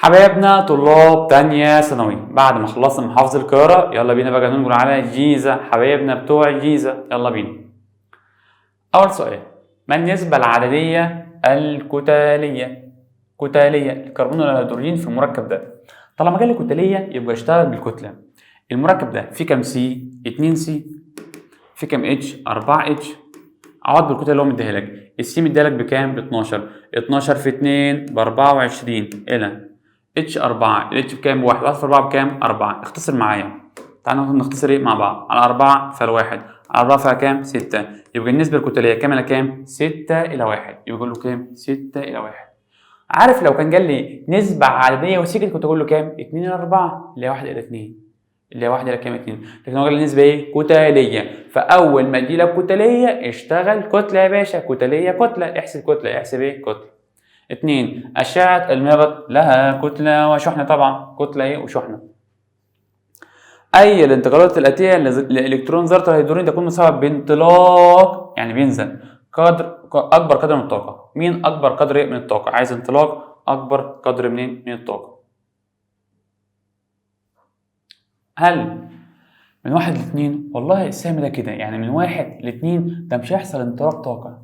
حبايبنا طلاب تانية ثانوي، بعد ما خلصنا محافظة القاهرة يلا بينا بقى ننقل على الجيزة. حبايبنا بتوع الجيزة يلا بينا. أول سؤال: ما النسبة العددية الكتالية كتالية الكربون والهيدروجين في المركب ده؟ طالما جالي كتالية يبقى اشتغل بالكتلة. المركب ده فيه كام C؟ 2 C. فيه كام H؟ 4 H. عوض بالكتلة اللي هو مديها لك. ال C مديها لك بكام؟ ب 12. 12 في 2 ب 24 الى H 4. ال H بكام؟ بواحد. 1 في 4 بكام؟ 4. اختصر معايا، تعالى نختصر ايه مع بعض. على 4 فالواحد، على 4 فكام؟ 6. يبقى النسبة الكتلية كام إلى كام؟ 6 إلى 1. يبقى له كام؟ 6 إلى 1. عارف لو كان جال لي نسبة عددية وسكت كنت أقول له كام؟ 2 إلى 4 اللي هي 1 إلى 2، اللي هي 1 إلى كام؟ 2. لكن هو قال لي نسبة إيه؟ كتالية. فأول ما تجي لك كتالية اشتغل كتلة يا باشا، كتالية كتلة، احسب كتلة، احسب إيه؟ كتلة. 2 أشعة المغط لها كتلة وشحنة، طبعا كتلة إيه؟ وشحنة. أي الانتقالات الآتية لإلكترون ذرة الهيدروجين تكون مسبب بانطلاق، يعني بينزل قدر أكبر قدر من الطاقة. مين أكبر قدر من الطاقة؟ عايز انطلاق أكبر قدر منين؟ من الطاقة. هل من 1 ل2؟ والله السهم ده كده، يعني من 1 ل2 ده مش هيحصل انطلاق طاقة،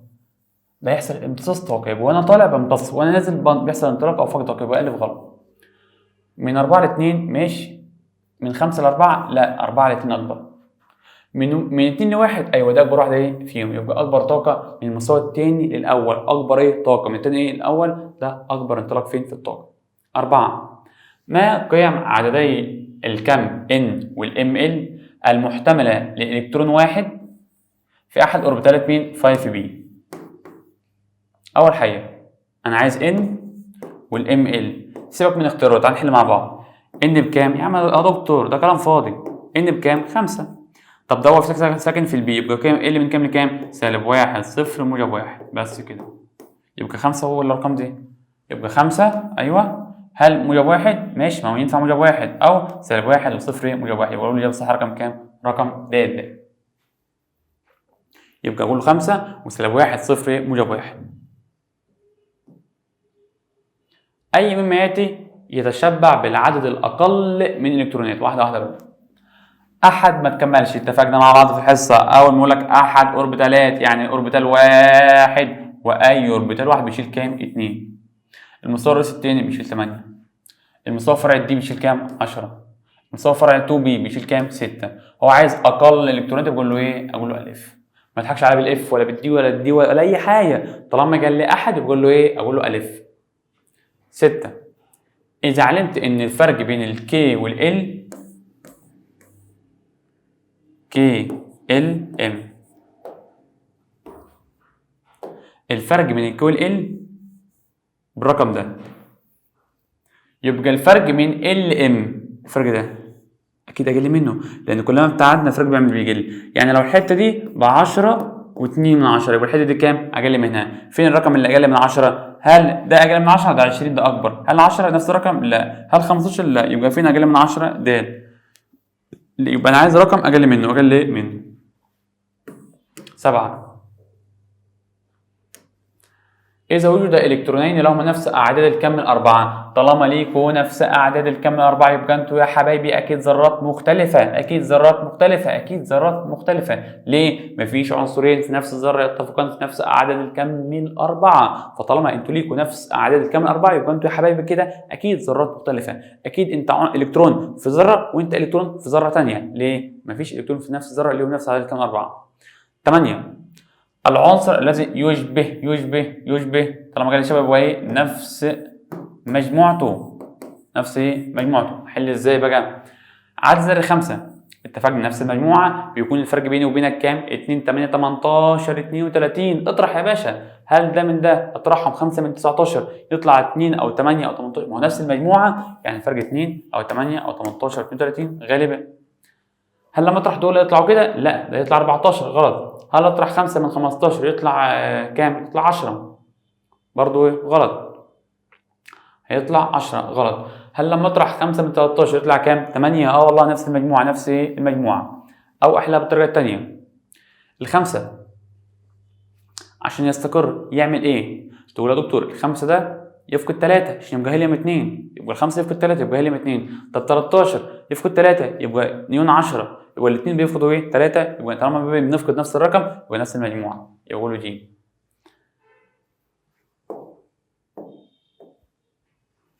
ده هيحصل امتصاص طاقة. يبقى وأنا طالع بمتص وأنا نازل بيحصل انطلاق أو فقد طاقة، يبقى ألف غلط. من 4 ل2 ماشي، من 5 ل4 لا، 4 ل2 أكبر. من 2 ل1 أيوه ده أكبر واحدة إيه فيهم، يبقى أكبر طاقة من المستوى الثاني للأول، أكبر إيه طاقة من الثاني إيه الأول، ده أكبر انطلاق فين؟ في الطاقة. 4 ما قيم عددي الكم N وال ML المحتملة لإلكترون واحد في أحد أوربيتالات مين؟ 5 P. أول حاجة أنا عايز N وال ML، سيبك من اختيارات، تعال نحل مع بعض. N بكام؟ يا عم يا دكتور ده كلام فاضي. N بكام؟ 5. طب ده هو ساكن في ال P، يبقى كام؟ L من كام لكام؟ سالب 1 0 موجب 1 بس كده. يبقى 5 هو الأرقام دي، يبقى 5 أيوه. هل موجب 1؟ ماشي، ما هو ينفع موجب 1 أو سالب 1 وصفر موجب 1، يبقى أقول الإجابة الصح رقم كام؟ رقم د. يبقى أقول 5 وسالب 1 0 موجب 1. أي مما يأتي يتشبع بالعدد الأقل من الإلكترونات. واحدة واحدة بقى. أحد ما تكملش، اتفقنا مع بعض في الحصة أول ما أقول لك أحد أوربيتالات يعني أوربيتال واحد، وأي أوربيتال واحد بيشيل كام؟ 2. المستوى الرئيسي التاني بيشيل 8. المستوى الفرعي D بيشيل كام؟ 10. المستوى الفرعي 2 P بيشيل كام؟ 6. هو عايز أقل إلكترونات بقول له إيه؟ أقول له ألف. ما تضحكش عليا بال F ولا بال D ولا ال D ولا أي حاجة، طالما قال لي أحد بقول له إيه؟ أقول له ألف. 6 إذا علمت إن الفرق بين ال K وال L، K L M، الفرق بين ال K وال L بالرقم ده، يبقى الفرق بين L M الفرق ده أكيد أقل منه، لأن كلما ابتعدنا الفرق بيعمل بيقل. يعني لو الحتة دي ب10.2 يبقى الحتة دي كام؟ أقل منها. فين الرقم اللي أقل من 10؟ هل ده أقل من 10؟ ده 20، ده أكبر. هل 10 نفس الرقم؟ لا. هل 15؟ لا. يبقى فين أقل من 10؟ د. يبقى أنا عايز رقم أقل منه، أقل منه. 7 إذا وجد إلكترونين لهما نفس أعداد الكم الأربعة، طالما ليكوا نفس أعداد الكم الأربعة يبقى أنتوا يا حبايبي أكيد ذرات مختلفة، أكيد ذرات مختلفة، أكيد ذرات مختلفة. ليه؟ مفيش عنصرين في نفس الذرة يتفقان في نفس أعداد الكم الأربعة، فطالما أنتوا ليكوا نفس أعداد الكم الأربعة يبقى أنتوا يا حبايبي كده أكيد ذرات مختلفة، أكيد أنت إلكترون في ذرة وأنت إلكترون في ذرة تانية. ليه؟ مفيش إلكترون في نفس الذرة اللي هو نفس أعداد الكم الأربعة. 8 العنصر الذي يشبه يشبه يشبه، طالما قال شبه هو ايه؟ نفس مجموعته، نفس ايه؟ مجموعته. حل ازاي بقى؟ عدد ذري 5، اتفقنا نفس المجموعة بيكون الفرق بيني وبينك كام؟ 2 8 18 32. اطرح يا باشا، هل ده من ده؟ اطرحهم 5 من 19 يطلع 2 او 8 او 18، ما هو نفس المجموعة يعني الفرق 2 او 8 او 18 32 غالبا. هل لما اطرح دول يطلعوا كده؟ لا، ده يطلع 14 غلط. هل اطرح 5 من 15 يطلع كام؟ يطلع 10 برضو غلط، هيطلع 10 غلط. هل لما اطرح 5 من 13 يطلع كام؟ 8. والله نفس المجموعة، نفس المجموعة. او احلها بالطريقة الثانية. الخمسة عشان يستقر يعمل ايه؟ تقول يا دكتور الخمسة ده يفقد 3 عشان يبقى هيليوم 2، يبقى يبقى الخمسة يفقد 3 يبقى هيليوم 2. طب 13 يفقد 3 يبقى نيون 10، يبقى الاثنين بيفقدوا ايه؟ 3، يبقى طالما بنفقد نفس الرقم يبقى نفس المجموعة، يقولوا دي.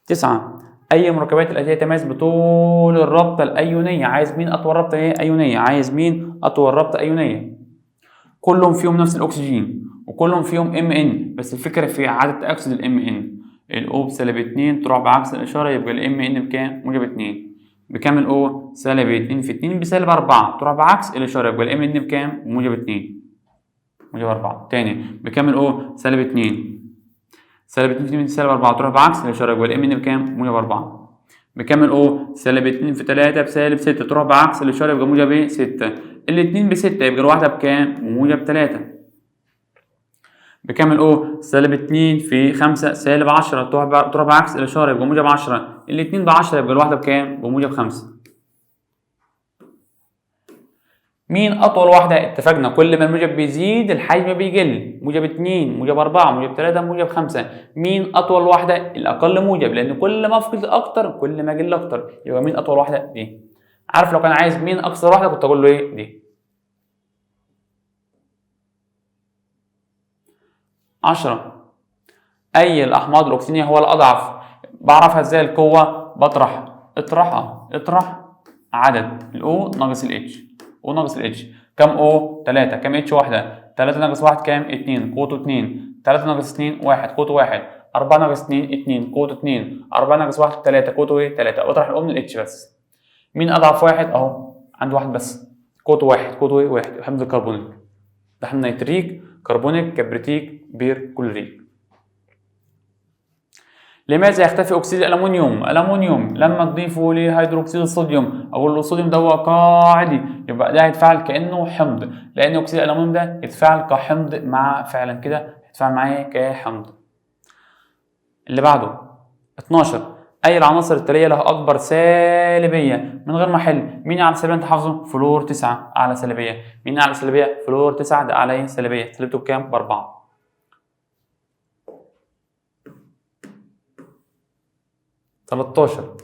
9 اي مركبات الاتية تميز بطول الرابطة الايونيه؟ عايز مين اطول رابطه ايه؟ ايونيه. عايز مين اطول رابطه ايونيه؟ كلهم فيهم نفس الاكسجين وكلهم فيهم Mn، بس الفكرة في عدد تاكسد ال Mn. ال O بسالب 2 تروح بعكس الاشارة يبقى ال Mn بكام؟ موجب 2. بكام ال O؟ سالب 2 في 2 بسالب 4، تروح بعكس الاشارة يبقى ال Mn بكام؟ موجب 2، موجب 4. تاني بكام ال O؟ سالب 2، سالب 2 في 2 سالب 4، تروح بعكس الاشارة يبقى ال Mn بكام؟ موجب 4. بكام ال O؟ سالب 2 في 3 بسالب 6، تروح بعكس الاشارة يبقى موجب ايه؟ 6. الاثنين ب6 يبقى الواحدة بكام؟ موجب 3. بكام ال O؟ سالب 2 في 5 سالب 10، تروح بعكس الاشارة يبقى موجب 10. الاثنين ب10 يبقى الواحدة بكام؟ بموجب 5. مين اطول واحدة؟ اتفقنا كل ما الموجب بيزيد الحجم بيقل، موجب 2 موجب 4 موجب 3 موجب 5. مين اطول واحدة؟ الاقل موجب، لان كل ما افقد اكتر كل ما اقل اكتر، يبقى مين اطول واحدة؟ دي. عارف لو كان عايز مين اقصر واحدة كنت اقول له ايه؟ دي. 10 اي الاحماض الاكسجينيه هو الاضعف؟ بعرفها ازاي القوة؟ بطرح، اطرح عدد ال O ناقص ال H، O ناقص ال H. كام O؟ 3. كام H؟ واحدة. 3 ناقص 1 كام؟ 2، قوته 2. 3 ناقص 2 1، قوته 1. 4 ناقص 2 2، قوته 2. 4 ناقص 1 3، قوته ايه؟ 3. بطرح ال O من ال H بس. مين اضعف واحد؟ اهو عنده واحد بس، قوته 1، قوته ايه؟ 1. حمض الكربونيك ده حمض نيتريك، كربونيك، كبريتيك، بيركلوريك. لماذا يختفي اكسيد الالومنيوم؟ الالومنيوم لما تضيفه لهيدروكسيد الصوديوم، اقول له الصوديوم ده هو قاعدي، يبقى ده هيتفاعل كانه حمض، لان اكسيد الالومنيوم ده يتفاعل كحمض مع، فعلا كده يتفاعل معايا كحمض. اللي بعده 12 اي العناصر التالية لها اكبر سالبيه؟ من غير ما احل، مين اعلى سالبيه انت حافظه؟ فلور 9 اعلى سالبيه. مين اعلى سالبيه؟ فلور 9 ده اعلى سالبيه، سالبته بكام؟ ب4. 13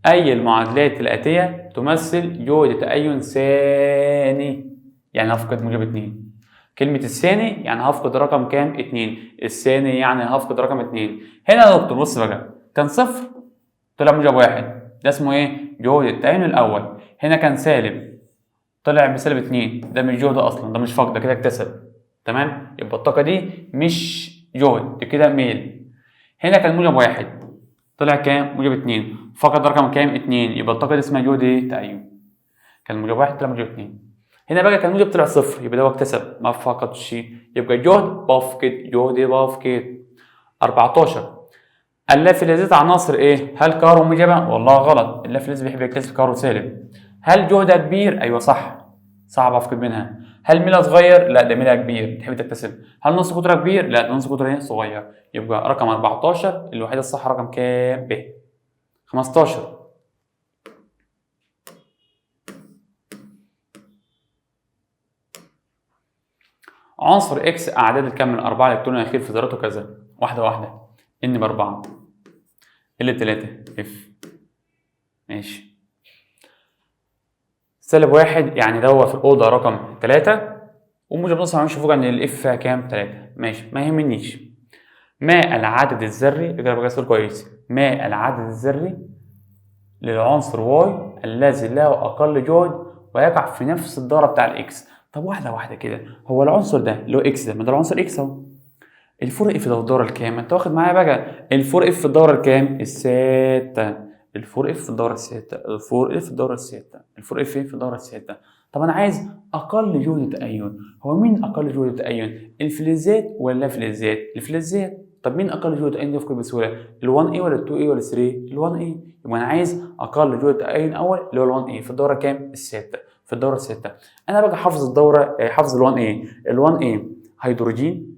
أي المعادلات الآتية تمثل جهد تأين ثاني؟ يعني هفقد موجب 2. كلمة الثاني يعني هفقد رقم كام؟ 2. الثاني يعني هفقد رقم 2. هنا يا دكتور بص بقى، كان صفر طلع موجب 1، ده اسمه ايه؟ جهد التأين الأول. هنا كان سالب طلع بسالب 2، ده مش جهد أصلا، ده مش فقد، ده كده اكتسب. تمام؟ يبقى الطاقة دي مش جهد، دي كده ميل. هنا كان موجب 1 طلع كام؟ موجب 2، فقد رقم كام؟ 2، يبقى الطاقة دي اسمها جهد ايه؟ تأين. كان موجب 1 طلع موجب 2. هنا بقى كان موجب طلع صفر، يبقى ده هو اكتسب ما فقدش، يبقى جهد بفقد، جهد بفقد. 14 اللافلزات عناصر ايه؟ هل كهرو موجبة؟ والله غلط، اللافلز بيحب يكتسب كهرو سالب. هل جهدها كبير؟ ايوه صح، صعب افقد منها. هل ميلها صغير؟ لا ده ميلها كبير، بتحب تكتسب. هل نص قطرها كبير؟ لا ده نص قطرها صغير. يبقى رقم 14 الوحيدة الصح رقم كام؟ ب. 15 عنصر X اعداد الكم من 4 الكترون الاخير في ذراته كذا. واحدة واحدة، N ب4، L 3، F ماشي، سالب 1 يعني ده هو في الاوضة رقم 3، وموجب نص ما فوق ان ال F فيها كام؟ 3. ماشي ما يهمنيش. ما العدد الذري، اقرا بقى السؤال كويس، ما العدد الذري للعنصر Y الذي له اقل جهد ويقع في نفس الدورة بتاع ال X؟ طب واحدة واحدة كده، هو العنصر ده اللي هو X ده، ما ده العنصر X اهو. ال four F ده في الدورة الكام؟ انت واخد معايا بقى ال four F في الدورة الكام؟ الستة. ال four F في الدورة الستة، ال four F في الدورة الستة، ال four F في الدورة الستة. طب انا عايز اقل جهد تأين، هو مين اقل جهد تأين؟ الفلزات ولا اللافلزات؟ الفلزات. طب مين اقل جهد تأين يفقد بسهولة؟ ال 1 a ولا ال 2 a ولا 3؟ ال 1 a. يبقى انا عايز اقل جهد تأين اول اللي هو ال 1 a في الدورة كام؟ الستة، في الدورة الستة. انا بقى حافظ الدورة، حافظ ال 1 a. ال 1 a هيدروجين،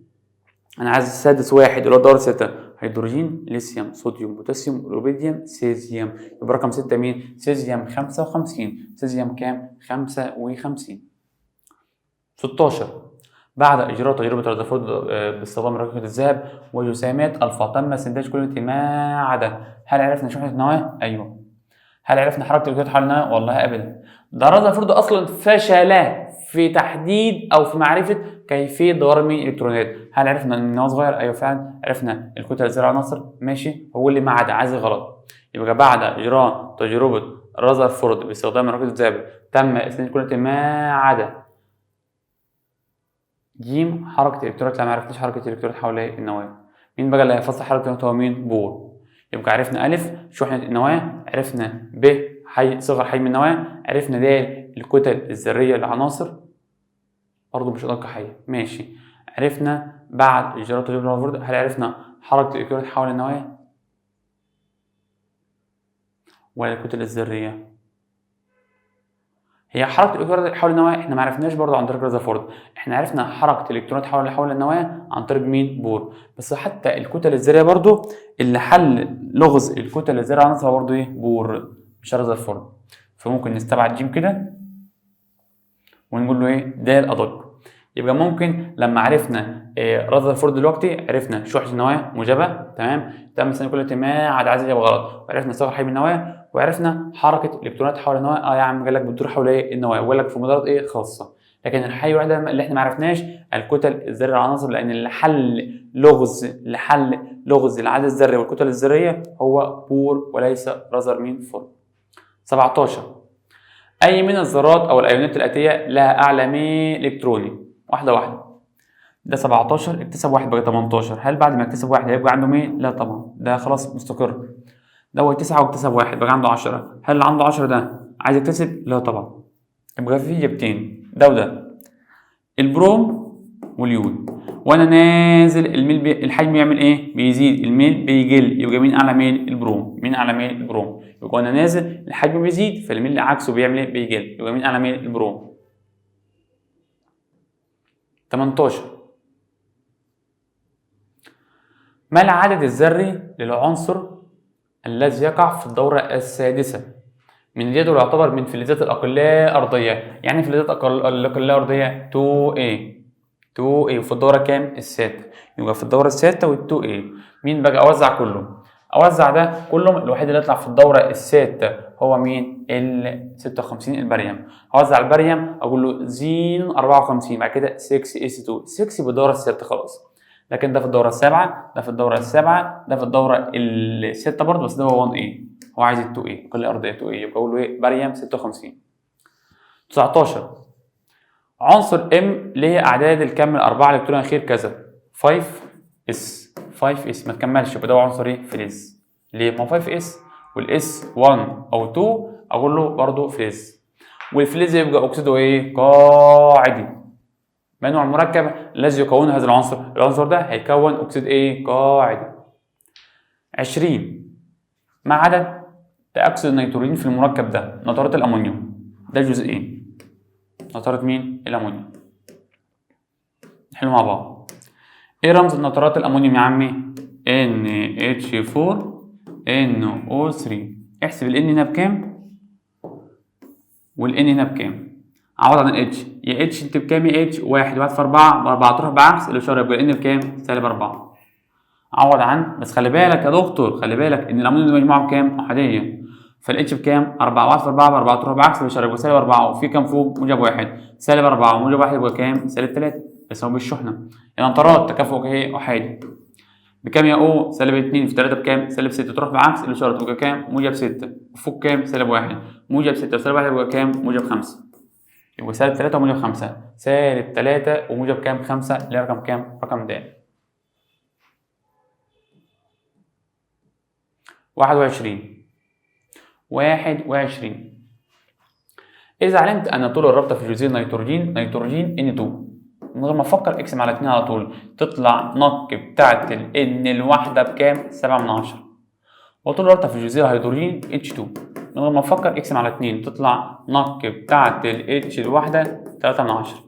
انا عايز السادس واحد اللي هو الدورة الستة، هيدروجين، ليثيوم، صوديوم، بوتاسيوم، روبيديوم، سيزيوم. يبقى رقم 6 مين؟ سيزيوم 55. سيزيوم كام؟ 55. 16 بعد اجراء تجربه رذرفورد باستخدام رقيقه الذهب وجسيمات الفا تم استنتاج كل ما عدا. هل عرفنا شحنه النواة؟ ايوه. هل عرفنا حركة الالكترونات حول النواة؟ والله ابدا. ده رذرفورد اصلا فشل في تحديد او في معرفة كيفية دوران مين الالكترونات. هل عرفنا ان النواة صغير؟ ايوه فعلا. عرفنا الكتلة الذرية عناصر؟ ماشي. هو اللي ما عدا عايز غلط. يبقى بعد اجراء تجربه رذرفورد باستخدام رقيقه الذهب تم استنتاج كل ما عدا جيم حركة الالكترونات. لا ما عرفناش حركة الالكترونات حول النواة. مين بقى اللي هيفصل حركة الالكترونات؟ هو مين؟ بور. يبقى عرفنا الف شحنه النواة، عرفنا ب صغر حجم النواة، عرفنا د الكتل الذرية للعناصر برضه مش ادق حاجة، ماشي. عرفنا بعد اجراء تجربه رذرفورد هل عرفنا حركة الالكترونات حول النواة ولا الكتل الذرية؟ هي حركة الالكترونات حول النواة احنا ما عرفناش برضه عن طريق رذرفورد، احنا عرفنا حركة الالكترونات حول النواة عن طريق مين؟ بور. بس حتى الكتل الذرية برضه اللي حل لغز الكتل الذرية عناصرها برضه ايه؟ بور، مش رذرفورد. فممكن نستبعد جيم كده ونقول له ايه؟ د ادق. يبقى ممكن لما عرفنا رذرفورد دلوقتي عرفنا شحنه النواة موجبه، تمام، تم سنة كل ما عدا عايز اجابه غلط، وعرفنا صغر حجم النواة، وعرفنا حركة الالكترونات حول النواة. يا عم قال لك بتدور حول ايه؟ النواة، وقال لك في مدارات ايه؟ خاصة. لكن الحاجة الوحيدة اللي احنا ما عرفناش الكتل الذرية العناصر، لان اللي حل لغز العدد الذري والكتل الذرية هو بور وليس رذر مين فورد. 17 اي من الذرات او الايونات الاتية لها اعلى ميل الكتروني؟ واحدة واحدة. ده 17 اكتسب واحد بقى 18، هل بعد ما اكتسب واحد هيبقى عنده ميل؟ لا طبعا، ده خلاص مستقر. ده هو 9 واكتسب واحد بقى عنده 10، هل اللي عنده 10 ده عايز يكتسب؟ لا طبعا. يبقى في اجابتين، ده وده، البروم واليود. وانا نازل الميل الحجم يعمل ايه؟ بيزيد، الميل بيقل، يبقى مين اعلى ميل؟ البروم. مين اعلى ميل؟ البروم. يبقى وانا نازل الحجم بيزيد فالميل عكسه بيعمل ايه؟ بيقل، يبقى مين اعلى ميل؟ البروم. 18 ما العدد الذري للعنصر الذي يقع في الدورة السادسة من الجدول يعتبر من فلزات الأقلاء أرضية؟ يعني فلزات الأقلاء أرضية 2A، 2A، وفي الدورة كام؟ السادسة. يبقى في الدورة السادسة وال2A. مين بقى؟ أوزع كله، أوزع ده كلهم. الوحيد اللي يطلع في الدورة السادسة هو مين؟ ال 56 البريم. هوزع البريم أقول له زين 54، بعد كده 6S2، 6 بالدورة السادسة خلاص. لكن ده في الدورة السابعة، ده في الدورة السابعة، ده في الدورة الستة برضه، بس ده هو 1A، هو عايز ال 2A، كل أرضية 2A، يبقى أقول له إيه؟ بريم 56. 19 عنصر M ليه أعداد الكم الأربعة إلكترون أخير كذا 5S، 5S ما تكملش، يبقى ده عنصر إيه؟ فلز. ليه؟ ما هو 5S وال S 1 أو 2 أقول له برضه فلز، والفلز يبقى أكسيده إيه؟ قاعدي. ما نوع المركب الذي يكون هذا العنصر؟ العنصر ده هيكون اكسيد ايه؟ قاعدي. 20 ما عدد تأكسد النيتروجين في المركب ده؟ نترات الامونيوم، ده جزئين، نترات مين؟ الامونيوم. نحلو مع بعض. ايه رمز نترات الامونيوم يا عمي؟ NH4NO3. احسب ال N هنا بكام وال N هنا بكام. عوض عن ال H، يا H انت بكام يا H؟ 1، 1 في 4 ب4، تروح بعكس الاشارة يبقى N بكام؟ سالب 4. عوض عن، بس خلي بالك يا دكتور، خلي بالك ان الامونيوم ده مجموعة بكام؟ احادية، فال H بكام؟ 4، 1 في 4 ب4، تروح بعكس الاشارة يبقى سالب 4، وفي كام فوق؟ موجب 1، سالب 4 وموجب 1 يبقى كام؟ سالب 3، بس هو بالشحنه. النترات تكافؤ ايه؟ احادي. بكام يا O؟ سالب 2 في 3 بكام؟ سالب 6، تروح بعكس الاشارة تبقى كام؟ موجب 6، وفوق كام؟ سالب 1، موجب 6 وسالب 1 يبقى كام؟ موجب 5، يبقى سالب 3 وموجب 5، سالب 3 وموجب كام؟ 5، اللي رقم كام؟ رقم د. 21 21 إذا علمت أن طول الرابطة في جزيء النيتروجين، نيتروجين N2، من غير ما أفكر اقسم على 2 على طول، تطلع نق بتاعت ال N الواحدة بكام؟ 7/10. وطول الرابطة في جزيء الهيدروجين H2، من غير ما افكر اقسم على 2، تطلع نق بتاعت ال H الواحدة 3/10.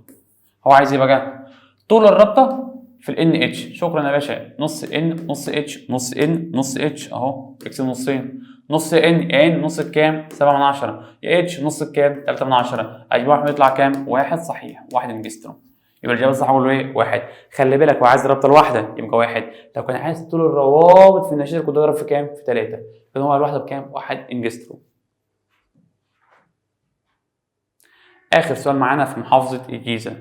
هو عايز ايه بقى؟ طول الرابطة في ال NH. شكرا يا باشا، نص N نص H نص N نص H اهو، اقسم نصين، نص N N نص بكام؟ 7/10، يا H نص بكام؟ 3/10، اجمعهم يطلع كام؟ 1 صحيح، 1 انجستروم. يبقى الاجابة الصح اقول له ايه؟ 1. خلي بالك هو عايز الرابطة الواحدة يبقى 1، لو كان عايز طول الروابط في النشيد كنت اضرب في كام؟ في 3. كان هو الواحدة بكام؟ 1 انجستروم. اخر سؤال معانا في محافظة الجيزة،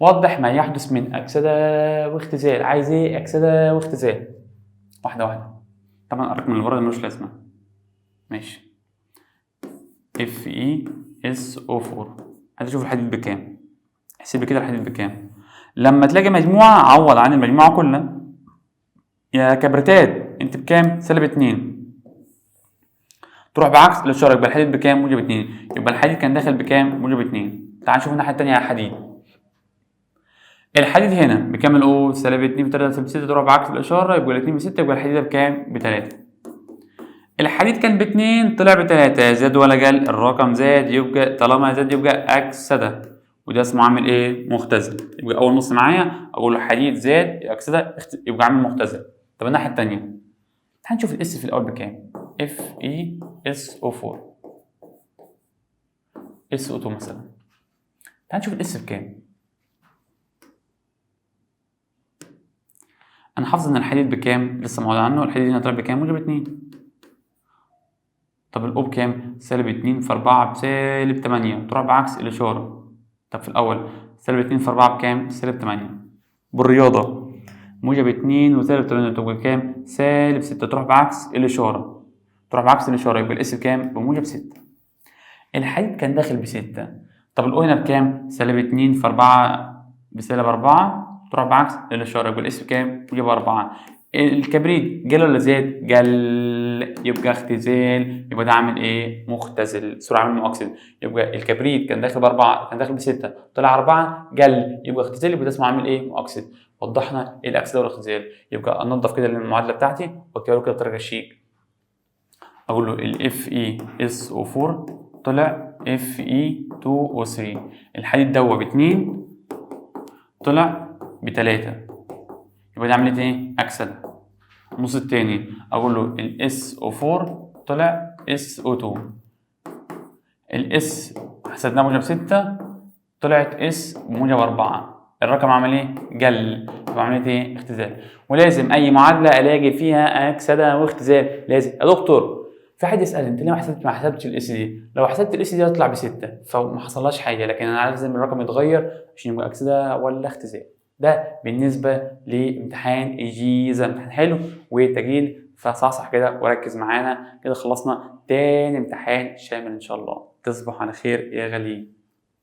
وضح ما يحدث من اكسده واختزال. عايز ايه؟ اكسده واختزال. واحدة واحدة، طبعا الرقم اللي بره ده ملوش لازمه. ماشي، FeSO4. عايز اشوف الحديد بكام، احسب لي كده الحديد بكام. لما تلاقي مجموعة عوض عن المجموعة كلها. يا كبرتات انت بكام؟ سالب 2. تروح بعكس الاشارة، يبقى الحديد بكام؟ موجب 2. يبقى الحديد كان داخل بكام؟ موجب 2. تعال نشوف الناحية الثانية يا حديد. الحديد هنا بكام؟ الاو سالب 2 في 3 سالب 6، تروح بعكس الاشارة يبقى ال 2 ب 6، يبقى الحديد بكام؟ ب 3. الحديد كان ب 2 طلع ب 3، زاد ولا قل؟ الرقم زاد، يبقى طالما زاد يبقى اكسده، وده اسمه عامل ايه؟ مختزل. يبقى اول نص معايا اقول له حديد زاد اكسده يبقى عامل مختزل. طب الناحية الثانية تعال نشوف ال S في الاول بكام؟ FeSO4 SO2 مثلا. تعال نشوف ال S بكام. انا حافظ ان الحديد بكام؟ لسه معوض عنه. الحديد هنا طلع بكام؟ موجب 2. طب ال O بكام؟ سالب 2 في 4 بسالب 8، تروح بعكس الاشارة. طب في الاول سالب 2 في 4 بكام؟ سالب 8. بالرياضة موجب 2 وسالب 8 تبقى كام؟ سالب 6، تروح بعكس الاشارة، تروح بعكس الاشارة يبقى ال S بكام؟ بموجب 6. الحديد كان داخل ب6، طب ال O هنا بكام؟ سالب 2 في 4 بسالب 4، تروح بعكس الاشارة يبقى ال S بكام؟ موجب 4. الكبريت قل ولا زاد؟ قل، يبقى اختزال، يبقى ده عامل ايه؟ مختزل، سرعة عامل مؤكسد. يبقى الكبريت كان داخل ب4، كان داخل ب6، طلع 4، قل، يبقى اختزال، يبقى ده اسمه عامل ايه؟ مؤكسد. وضحنا ايه الاكسدة والاختزال. يبقى انضف كده المعادلة بتاعتي واكتبها له كده بطريقة شيك. اقول له ال FeSO4 طلع Fe2O3، الحديد دوت ب2 طلع ب3، يبقى ده عملية ايه؟ اكسده. النص التاني اقول له ال SO4 طلع SO2، ال S حسبناه موجب 6 طلعت S بموجب 4، الرقم عمل ايه؟ قل، يبقى عملية ايه؟ اختزال. ولازم اي معادلة الاقي فيها اكسده واختزال، لازم. يا دكتور في حد يسال انت ليه ما حسبتش ال S دي؟ لو حسبت ال S دي هتطلع ب6 فما حصلهاش حاجة، لكن انا لازم الرقم يتغير عشان يبقى اكسده ولا اختزال. ده بالنسبة لامتحان الجيزة، امتحان حلو وتجيل، فصحصح كده وركز معانا كده. خلصنا تاني امتحان شامل ان شاء الله. تصبح على خير يا غاليين.